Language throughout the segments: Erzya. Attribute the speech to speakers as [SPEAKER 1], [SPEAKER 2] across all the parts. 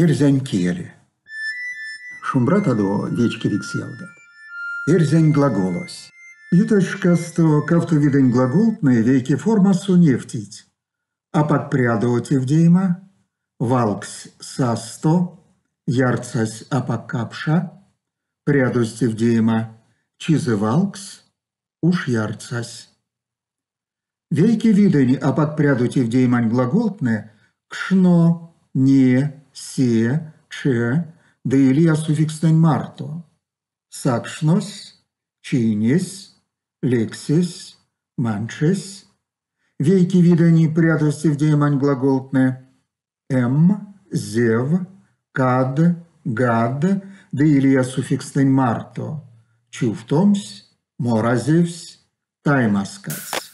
[SPEAKER 1] Эрзянь кель. Шумбратадо, вечкевикс ялгат! Эрзянь глаголось. Ютазь шкасто кавто видэнь глаголтнэ вейке формасо невтить: апак прядо тевдеема, валгсь састо, ярсась апак капша, прядозь тевдеема, чизэ валгсь, уш ярсась. Вейке видэнь апак прядо тевдеемань глаголтнэ кшно, не, се, че ды лия суффикстнэнь марто: сакшнось, чийнесь, лексесь, манчесь. Вейке видэнь прядозь тевдеемань глаголтнэ эм, зев, кад, гад ды лия суффикстнэнь марто: чувтомсь, моразевсь, таймазкадсь.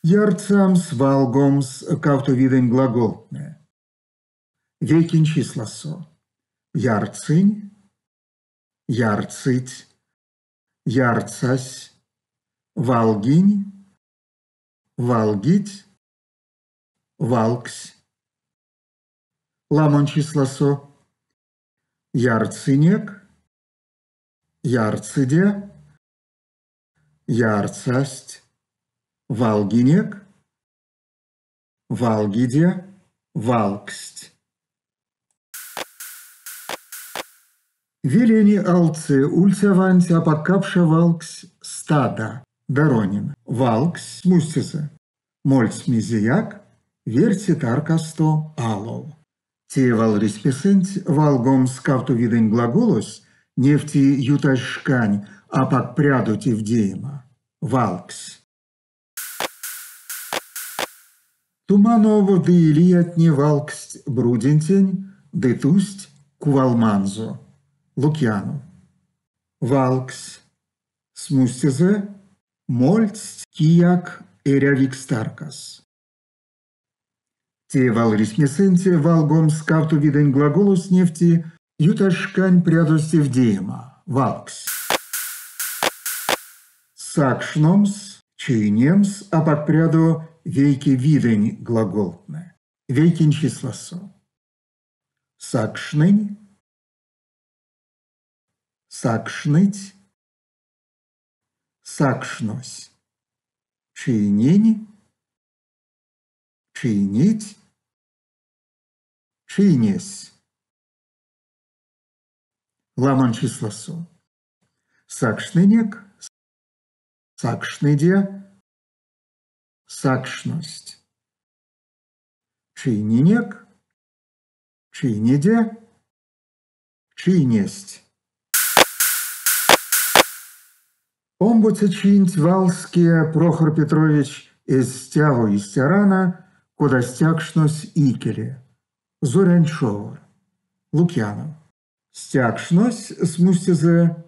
[SPEAKER 1] Ярсамс, валгомс кавто видэнь глаголтнэ. Вейкень числасо: ярсынь, ярсыть, ярсась, валгинь, валгить, валгсь. Ламонь числасо: ярсынек, ярсыде, ярсасть, валгинек, валгиде, валгсть. Велень алце ульцяванть апак капша валгсь стада. Доронин. Валгсь, смустезэ. Мольсь мезеяк верце таркасто алов. Те валрисьмесэнть валгомс кавто видэнь глаголось невти ютазь шкань апак прядо тевдеема. Валгсь. Туманов ды лиятне валгсть брудентень ды тусть кувалманзо. Лукьянов. Валгсь. Смустезэ мольсть кияк эрявикс таркас. Те валрисьмесэнть валгомс кавто видэнь глаголось невти ютазь шкань прядозь тевдеема. Валгсь. Сакшномс, чийнемс апак прядо вейке видэнь глаголтнэ. Вейкень числасо: сакшнынь, сакшныть, сакшнось, чийнинь, чийнить, чийнесь. Ламонь числасо: сакшнынек, сакшныде, сакшность, чийнинек, чийниде, чийнесть. Омбоце чинть валске Прохор Петрович эзь стяво истя рана, кода стякшнось икеле. Зорянь човор. Лукьянов. Стякшнось, смустезэ,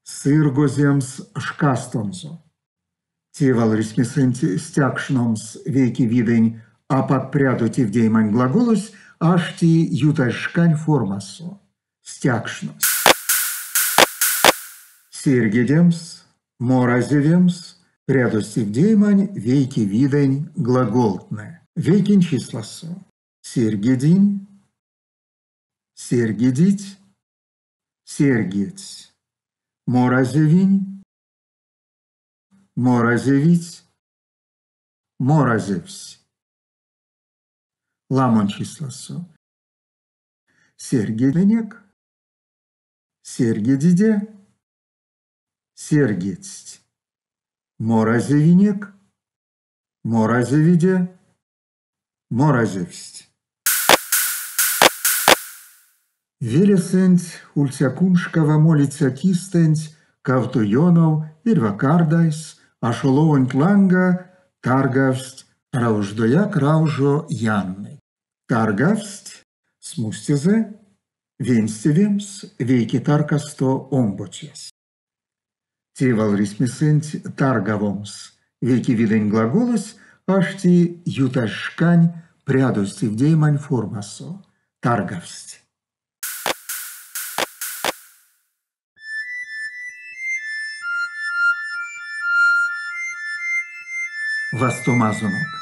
[SPEAKER 1] сыргоземс шкастонзо. Те валрисьмесэнть стякшномс вейке видэнь апак прядо тевдеемань глаголось ашти ютазь шкань формасо. Стякшнось. Серьгедемс, моразевемс прядозь тевдеемань вейке видэнь глаголтнэ. Вейкень числасо: серьгединь, серьгедить, серьгедсь, моразевинь, моразевить, моразевсь. Ламонь числасо: серьгединек, серьгедиде, серьгедсть, моразевинек, моразевиде, моразевсть. Велесэнть ульця куншкава молиця кистэнть кавто ёнов эрьва кардайс ашо ловонть ланга таргавсть рауждояк раужо яннэть. Таргавсть, смустезэ, венстевемс вейке таркасто омбоцес. Те валрисьмесэнть таргавомс вейке видэнь глаголось ашти ютазь шкань прядозь тевдеемань формасо. Таргавсть. Вастомазонок.